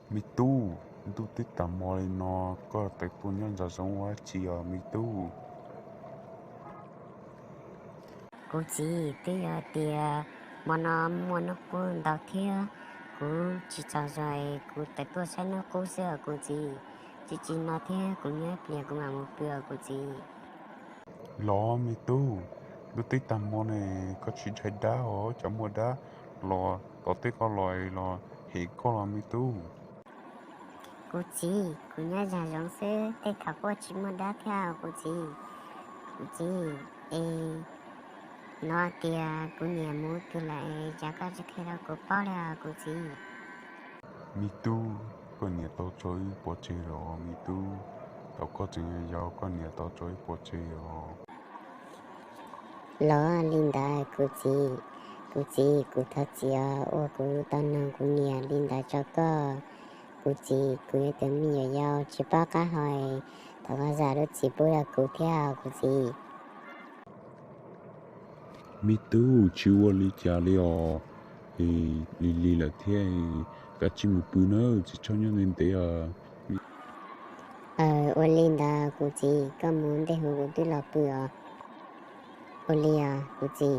Me tub, ntuj twb tag hmo li no, koj tawm tuaj nyob nraum zoov ua dab tsi os me tub? Kuv txiv, twb yog tias hmo no muaj hnub qub ntau thiab kuv tsis txaus zog, kuv tawm tuaj saib hnub qub xwb os kuv txiv. Tsis tsis no thiab kuv nyob ib pliag kuv mam mus pw os kuv txiv. Los me tub, ntuj twb tag hmo ne, koj tsis dhia dab os, cas muaj dab los tom tej ko los los hem koj los me tub? Kuv txiv, kuv nyob nraum zoov xwb, tej thaum kuj tsis muaj dab thiab os kuv txiv. Kuv txiv, es no tias kuv niam mus twg lawm es cas koj tsis qhia rau kuv paub li os kuv txiv? Me tub, koj niam tau tso wb pov tseg los me tub. Thaum koj tseem yau yau koj niam tau tso wb pov tseg os. Los li ntawd kuv txiv, kuv txiv, kuv thov txim os uas kuv tau nug kuv niam li ntawd rau koj. Kuv txiv, kuv yog tus me nyuam yaus tsis paub qab hau, thov koj zam lub txim pub rau kuv thiab os kuv txiv. Me tub, tsis ua li cas li os. Lig lig lawm thiab, kav tsij mus pw nawb, tsis txhob nyob ntev ntev os. Ua li ntawd kuv txiv, koj mus ntej huv kuv twb los pw os. Ua li os kuv txiv.